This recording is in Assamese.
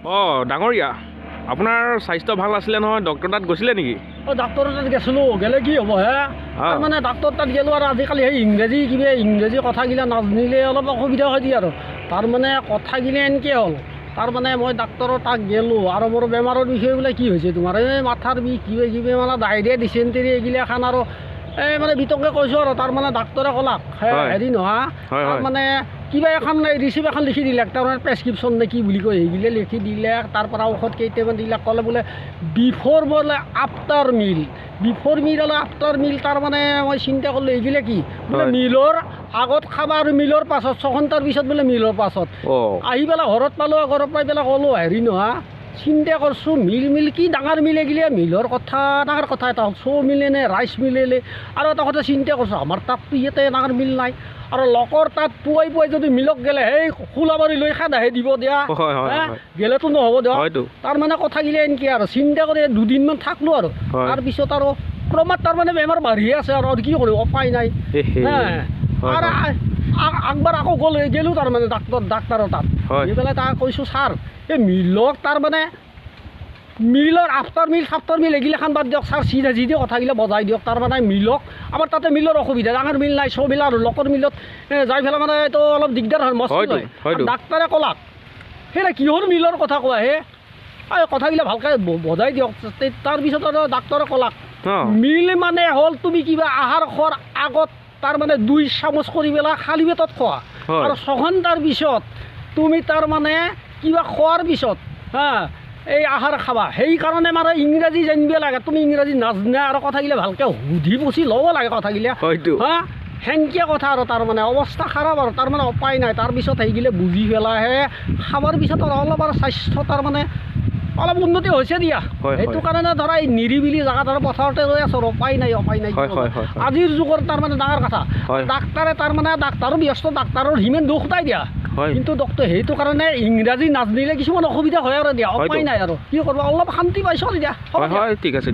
অঁ ডাঙৰীয়া, আপোনাৰ স্বাস্থ্য ভাল নাছিলে নহয়, ডক্টৰ তাত গৈছিলে নেকি? অঁ, ডাক্তৰৰ তাত গেছিলোঁ। গ'লে কি হ'ব হে? তাৰমানে ডাক্তৰ তাত গ'লোঁ আৰু আজিকালি সেই ইংৰাজী কিবা ইংৰাজী কথাগিলা নাজানিলে অলপ অসুবিধা হৈ দিয়ে আৰু। তাৰমানে কথাগিলা এনেকৈ হ'ল, তাৰমানে মই ডাক্তৰৰ তাত গ'লোঁ আৰু মোৰ বেমাৰৰ বিষয়ে বোলে কি হৈছে তোমাৰ, এই মাথাৰ বিষ, কিবা কিবি, মানে ডায়েৰিয়া, ডিচেণ্টেৰি এইগিলাখান আৰু এই মানে বিতংকৈ কৈছোঁ আৰু। তাৰমানে ডাক্তৰে ক'লাক, হেৰি নহয়, তাৰমানে কিবা এখন ৰিচিপ্ট এখন লিখি দিলে, তাৰমানে প্ৰেছক্ৰিপশ্যন নে কি বুলি কয় সেইগিলা লিখি দিলে। তাৰ পৰা ঔষধ কেইটামান দিলে, ক'লে বোলে বিফ'ৰ বোলে আফটাৰ মিল, বিফ'ৰ মিল আৰু আফটাৰ মিল। তাৰমানে মই চিন্তা কৰিলোঁ এইগিলা কি বোলে, মিলৰ আগত খাবা আৰু মিলৰ পাছত 6 ঘণ্টাৰ পিছত বোলে মিলৰ পাছত। আহি পেলাই ঘৰত পালোঁ, ঘৰত পাই পেলাই ক'লোঁ, হেৰি নহয়, চিন্তা কৰিছোঁ মিল মিল কি ডাঙৰ মিল এইগিলা মিলৰ কথা, ডাঙৰ কথা এটা হ'ল চৌ মিলে নে ৰাইচ মিলে? আৰু এটা কথা চিন্তা কৰিছোঁ, আমাৰ তাততো ইয়াতে ডাঙৰ মিল নাই আৰু লোকৰ তাত পুৱাই পুৱাই যদি মিলক গ'লে সেই খোলাবাৰী লৈ খাদাহে দিব দিয়া, গ'লেতো নহ'ব দিয়া। তাৰমানে কথাগিলা এনেকৈ আৰু চিন্তা কৰি দুদিনমান থাকলোঁ আৰু তাৰপিছত আৰু ক্ৰমাৎ তাৰমানে বেমাৰ বাঢ়িয়ে আছে আৰু কি কৰিম, উপায় নাই। আৰু একবাৰ আকৌ গ'লো তাৰমানে ডাক্তৰৰ তাত গৈ পেলাই তাক কৈছোঁ, ছাৰ, এই মিলক তাৰমানে মিলৰ আফটাৰ মিল চাফটাৰ মিল এইগিলাখান বাদ দিয়ক ছাৰ, চিধা চিধি কথাগিলা বজাই দিয়ক। তাৰমানে মিলক আমাৰ তাতে মিলৰ অসুবিধা, ডাঙৰ মিল নাই, চব মিল আৰু লোকৰ মিলত যাই পেলাই মানে এইটো অলপ দিগদাৰ হয়, মস্কিল হয়। ডাক্তৰে ক'লাক, সেই কিহৰ মিলৰ কথা কোৱা হে, এই কথাগিলা ভালকৈ বজাই দিয়ক। তাৰপিছত আৰু ডাক্তৰে ক'লাক, মিল মানে হ'ল তুমি কিবা আহাৰ খোৱাৰ আগত তাৰমানে 2 চামুচ কৰি পেলাই খালী পেটত খোৱা আৰু 6 ঘণ্টাৰ পিছত তুমি তাৰমানে কিবা খোৱাৰ পিছত হা এই আহাৰ খাবা। সেইকাৰণে মানে ইংৰাজী জানিব লাগে, তুমি ইংৰাজী নাজানা আৰু কথাগিলা ভালকৈ সুধি পুচি ল'ব লাগে কথাগিলা। হা, সেনকে কথা আৰু তাৰমানে অৱস্থা খাৰাপ আৰু তাৰমানে উপায় নাই। তাৰপিছত সেইগিলা বুজি পেলাইহে খাবৰ পিছত আৰু অলপ আৰু স্বাস্থ্য তাৰমানে অলপ উন্নতি হৈছে দিয়া। সেইটো কাৰণে ধৰা এই নিৰিবিলি জেগাত আৰু পথাৰতে ৰৈ আছোঁ আৰু উপায় নাই, উপায় নাই। আজিৰ যুগৰ তাৰমানে ডাঙৰ কথা, ডাক্তাৰে তাৰমানে ডাক্তাৰো ব্যস্ত, ডাক্তাৰৰ সিমান দুখ নাই দিয়া। কিন্তু ডক্তৰ সেইটো কাৰণে ইংৰাজী নাজানিলে কিছুমান অসুবিধা হয় আৰু দিয়া, উপায় নাই আৰু কি কৰিব, অলপ শান্তি পাইছোঁ দিয়া। হয়, ঠিক আছে।